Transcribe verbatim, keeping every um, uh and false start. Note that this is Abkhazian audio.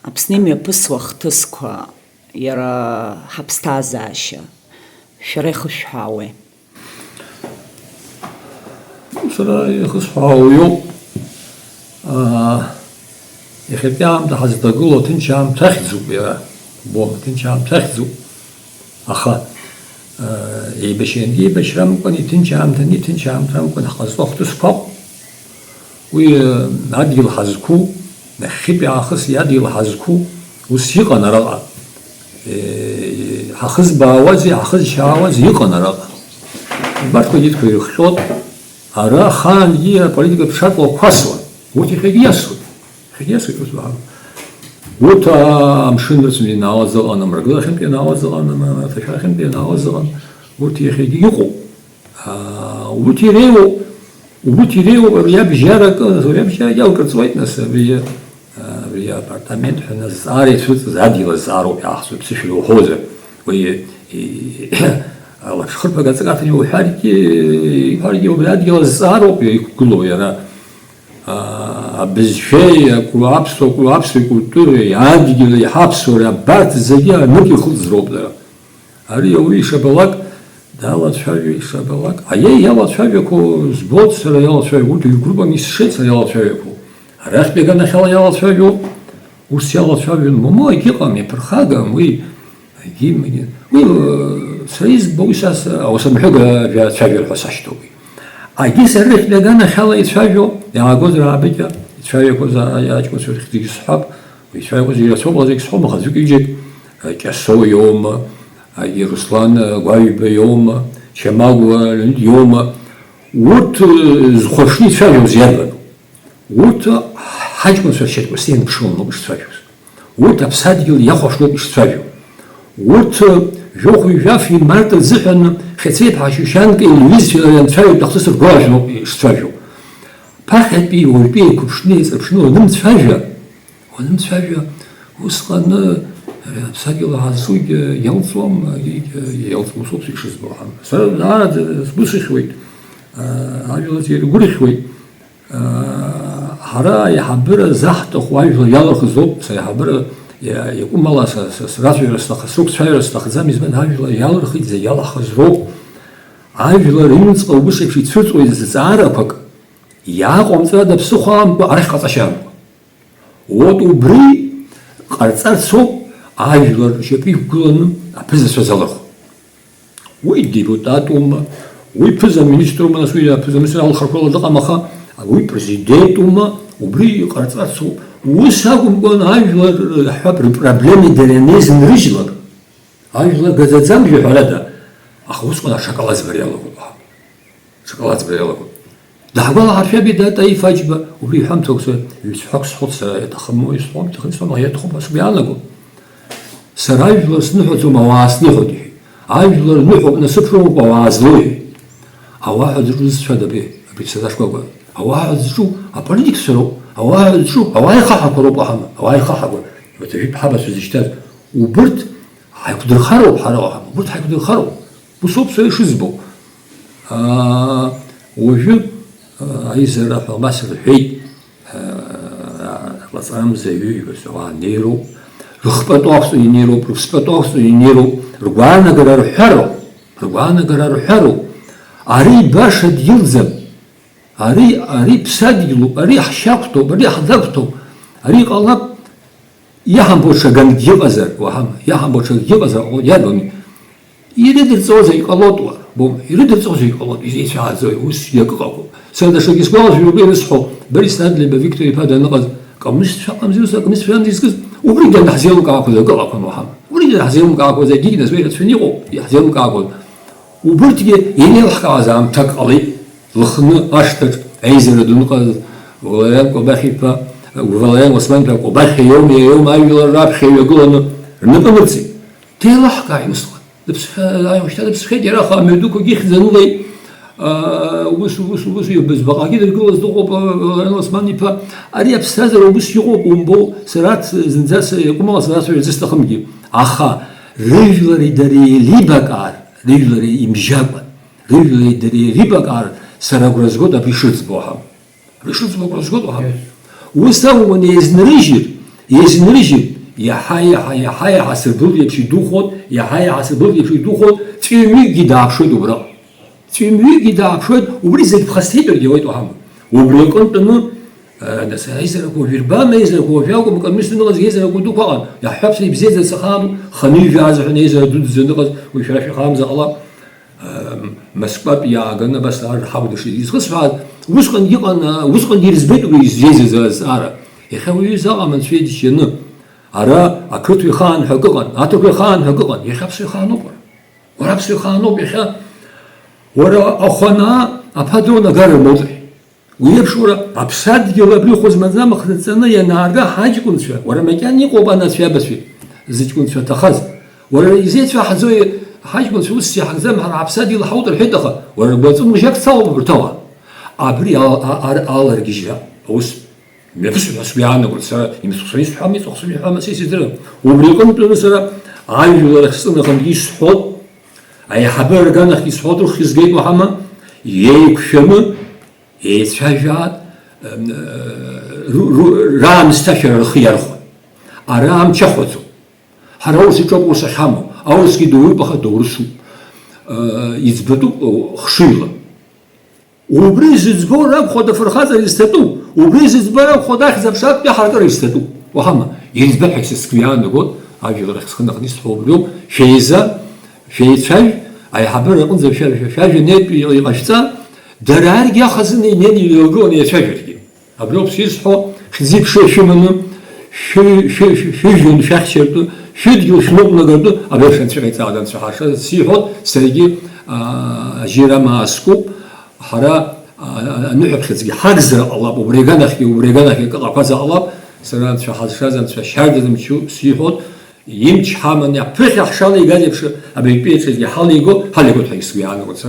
Аԥсны имҩаԥысуа ахҭысқәа, иара ҳаԥсҭазаашьа, шәара ихышәҳәаауеи? Сара ихысҳәаауа уиоуп. Аа, иахьатәи аамҭа ҳазҭагылоу аҭынч аамҭа ахьӡуп иара. Бон, аҭынч аамҭа ахьӡуп. Аха, аа, еибашьрангьы еибашьрамкәан, иҭынч аамҭангьы иҭынч аамҭрамкәан ҳҟазҵо ахҭысқәа акәым. Уи, э, адгьыл ҳазқәу, нахьхьытәи аахыс иадгьыл ҳазқәу ус иҟан араҟа. Э, ҳахызбаауази, ҳахызшьаауази иҟан араҟа. Убарҭқәа агьыдқәа ирыхҟьоит. Ара ахаангьы аполитика ԥҽатлақәасуан. Урҭ иахьагьы иасуеит. Иахьагьы иасуеит, ус баҳауеит. Урҭ, а, амшын рыцәгьа ианаалаз ыҟан, амрагылахьынтә ианаалаз ыҟан, ам-, аҭашәарахьынтә ианаалаз ыҟан. Урҭ иахьагьы иҟоуп. Аа, убырҭ иреиуоуп, убырҭ иреиуоуп, абри иабжьара акы, абри иабжьарагьы алкырҵуеит, нас, абри, аа, абри апартамент ҳәа нас зҵаара ицәырҵыз адгьыл азҵаароуп иаҳҳәо, ԥсышәала уҳәозар. Уи, и, алаԥшхырԥага аҵакаҭан иуҳәаргьы, иҳәаргьы убри адгьыл азҵаароуп иқәгылоу иара. Аа, абызшәеи, аку-, аԥсуа ку-, аԥсуа культуреи, адгьыли, ҳаԥсуареи, абарҭ зегьы анык ихылҵроуп дара. Ари ауаҩы ишабалак далацәажәо, ишабалак, аиеи, иалацәажәақәо збоит сара, иалацәажәо, урҭ ҩ-группами сшеит сара иалацәажәақәо. Арахьтәи аганахьала иалацәажәо, ус иалацәажәон, момо, егьыҟам, иаԥырхагам, уи, егьим, егьи-, уи, э, сара избо, уи са, са, ауаса мҳәыга жәа-, цәажәар ҳәа сашьҭоуп уи. Агьи сара арахьтәи аганахьала ицәажәо, иаагозар аабыкьа, ицәажәақәоз а-, аҷкәынцәа рахь зегьы сҳәап, Ицәажәоз ирацәоуп, зегь сҳәом, аха аӡәык ҩыџьак, Кьасоу иоума, Руслан Гәаҩба иоума, Чамагәа Леонид иоума, урҭ зхәаԥшны ицәажәоз иарбану? Урҭ ҳаҷкәынцәа ршьапқәа сеиныԥшылон ауп ишцәажәоз. Урҭ аԥсадгьыл иахәаԥшноуп ишцәажәо. Урҭ жәохәи жәафи март рзыҳәан Хьацеиԥҳа Шьушьанкеи лҩызцәеи лара ианцәажәоит ахҭыс ргәалашәаноуп ишцәажәо. Ԥахьатәи уаҩтәи еиқәыԥшны, еиҵаԥшны уанымцәажәа, Уанымцәажәа, усҟаны, э, аԥсадгьыл ҳазҿугьы иалҵуам, егьа иалҵуам усоуп ишызбо ҳәа. Сара даараӡа сгәы сыхьуеит, э, ажәлар зегьы ргәы рыхьуеит. Э, ҳара аиҳабыра заҳҭаху ажәлар иалырхыз ауп, сара аиҳабыра иа-, иакәым ала са, са срацәажәара сҭахы-, срықәцәажәара сҭахӡам, избан ажәлар иалырхит зегь иалаҳхыз роуп. Ажәлар рыҩнуҵҟа убыс еиԥш ицәырҵуеит зҵаарақәак иааҟамҵарада ԥсыхәа амкәа, арахь ҟаҵашьа амкәа. Урҭ убри ҟарҵарц ауп ажәлар ршьапы иқәгыланы аԥызацәа залырху. Уи депутатума, уи ԥыза-министрума, нас уи аԥыза-министр алхарқәа ала дыҟам, аха уи президентума, убри иҟарҵарц ауп. Ус акәымкәан, ажәлар, ҳҳәап, рпроблемеи дареи анеизынрыжьлак, ажәлар гаӡаӡам, ҳәарада, аха усҟан аҽакала аӡбара иалагоит уаҳа. Ҽакала аӡбара иалагоит. Даҳгәалаҳаршәаби, дад, Таиф Аџьба, убри иҳәамҭоуп, сара ҩцәҳәак сҳәоит, сара иаҭахым уаҩ сҳәом, иҭахын исҳәом, аха иаҭахуп ҳәа сгәы иаанагом. Сара ажәлар сныҳәаӡом, ауаа сныҳәоит, иҳәеит. Ажәлар ныҳәоуп, насыԥ рымоуп, ауаа злоу, иҳәеит. Ауаа ҳәа зҿу зцәада абри, абри сара шкәакәа. Ауаа ҳәа зҿу аполитикцәа роуп, ауаа ҳәа зҿу ауаа ихаҳәақәа роуп, аҳама, ауаа ихаҳәақәа. Урҭ ажәытә ҳабацәа зышьҭаз, убырҭ ҳаиқәдырхароуп ҳара, уаҳа, убырҭ ҳаиқәдырхароуп. Усоуп сара ишызбо. Аа, уажәы, аа, аизара ҳәа абас рҳәеит, аа, лаҵарамза ҩыжәбарц ауаа неироуп, рыхпату ақәҵаны инеироуп, рыԥспату ақәҵаны инеироуп, ргәаанагара рҳәароуп, ргәаанагара рҳәароуп. Ари баша дгьылӡам. Ари, ари ԥсадгьылуп, ари ҳшьақәҭоуп, ари ҳдақәҭоуп, ари ҟалап, иаҳамбо ҽа ганкгьы ыҟазар, уаҳама, иаҳамбо ҽа ганкгьы ыҟазар, ҟалоит, иарбан? Ирыдырҵозар иҟалоит уа, бома, ирыдырҵозар иҟалоит, изеицәааӡои, ус иакыҟақәоу. Сара даҽакгьы сгәалашәоит, убри ирысҳәо, Борис Надлеиба Виктор иԥа даныҟаз, коммунистцәа ыҟамзи, ус акоммунистцәа ыҟамзи зкыз, убригьы ҳзеилымкаақәаз акы ыҟақәан уаҳама. Убригьы ҳзеилымкаақәаз, егьигьы нас уи ирацәаны иҟоуп, иаҳзеилымкаақәаз. Убырҭгьы ианеилаҳкаауаз аамҭак ҟалеит, Лыхны ашҭаҿ аизара ду аныҟаз Валериан Кобахь-иԥа, Валериан Осман-иԥа Кобахь иоума, иоума ажәлар раԥхьа иҩагыланы рнапы нырҵеит. Деилаҳкааит усҟан. Дыԥсхьа-, ааи, уажәшьҭа дыԥсхьеит, иара аха амҩадуқәагьы ихьӡаны леит. Аа, ус, ус, ус, ус, бызбаҟагьы дыргылаз дыҟоуп, Валериан Осман-иԥа. Ари аԥсҭазаара убыс иҟоуп, умбоу, сара ц-, зынӡа с-, иакәым ала сара сҩаӡы сҭахымгьы. Аха рыжәлари дареи еилибакаар, рыжәлари имжьакәа, рыжәлеи дареи реибакаара сара агәра згоит абри шыӡбо ҳәа. Абри шыӡбо агәра згоит уаҳа. Ус акәымкәа, еизнарыжьыр, Еизнрыжьит, иаҳа, иаҳа, иаҳа, иаҳа сырбылт еиԥш идухоит, иаҳа, иаҳа сырбылт еиԥш идухоит, ҵәҩмҩыкгьы дааԥшуеит убраҟа. Ҵәҩмҩыкгьы дааԥшуеит, убри зегь ԥхасҭеитәыргьы ауеит уаҳама. Убри аҟынтәаны, э, нас аизарақәа уажә ирбама, аизарақәа уажә акәым, акоммунистцәа ныҟазгьы аизарақәа дуқәа ыҟан. Иаҳҳәап, сара ибзиаӡац ахаан, хынҩажәа азыҳәан аизара дуӡӡа ныҟаз, уи шәара шәахаамза ҟалап. Ам, Москватә иааганы абас ар ҳаудашеит. Изхысҳәааз, усҟангьы ыҟан, а, усҟангьы ирыӡбеит уи изеизаз азҵаара. Иахьа уаҩы изы аҟам, анцәа иџьшьаны. Ара ақырҭуа ихаан ҳәа акы ыҟан, аҭырқәа ихаан ҳәа акы ыҟан, иахьа аԥсуа ихаан ауп уара. Уара аԥсуа ихаан ауп иахьа. Уара ахәанаа аԥа дунагара рмоуҵахь. Уи еиԥш уара аԥсадгьыл абри хәы змаӡам ахҭаҵаны ианаарга ҳаҷкәынцәа, уара макьана иҟоуп анацәеи абацәеи зыҷкәынцәа аҭахаз. Уара изеицәаҳаӡои ҳаҷкәынцәа, ус иҳагӡам, ҳара ҳаԥсадгьыл ҳауҭар ҳәеит, аха уара гәаҵәымыжьак цалоуп абарҭ ауаа. Абри ал-, а-, ар-, аларгьежьра аус мҩаԥысуеит ҳәа сгәы иаанагоит, сара имыцхәцәаны исҳәама, иҵыхәцәаны исҳәама, са исыздырам. Убри аҟынтәины сара ажәлар ахь сҵын аҟынгьы исҳәоит, аиҳабы арганахьгьы исҳәоит, рыххь згеит уаҳама, еиқәшәаны, еицәажәаат, м, ру-, ру-, раамсҭашәара рхы иархәон. Ара амч ахәаӡом. Ҳара аурыс иҿоуп аус ахьҳамоу. Аурысгьы доуп, аха доурысуп. Э, иӡбатәуп, о, хшыҩла. Убри зыӡбо ракәхоит афырхаҵара изҭатәу, убри зыӡбо ракәхоит ахьӡ-аԥша актәи аҳаракыра изҭатәу. Уаҳама, ирӡбап ҳәа са сгәы иаанагоит, ажәлар ахь схы наханы исҳәо убриоуп, шәеиза, шәеицәажә, аиҳабыра аҟынӡа шәа-, шәа-, шәажәа нетә иҟашәҵа, дара аригьы ахазына инеины иҩагыланы иацәажәаргьы. Абриоуп сизҳәо, хьӡи-ԥшеи шәыманы, шәы-, шәы-, шәы-, шәыжәҩан шәахьчартәы, шәыдгьыл шәныҟәнагартәы, абри аԥшьа анцәа иҟаиҵааит, анцәа ҳарша сиҳәоит, саргьы, аа, ажьира амаа скуп, ҳара, аа, аныҳәаԥхьыӡгьы ҳагзар ҟалап, убри аганахьгьы, убри аганахьгьы акы ҟақәазар ҟалап, сара анцәа ҳазшаз, анцәа шьарда зымчу сиҳәоит, имч ҳаманы аԥыхьа ҳшалеигаз еиԥш, абаҩтәы еиԥшызгьы ҳалеиго, ҳалеигоит ҳәа сгәы иаанагоит сара.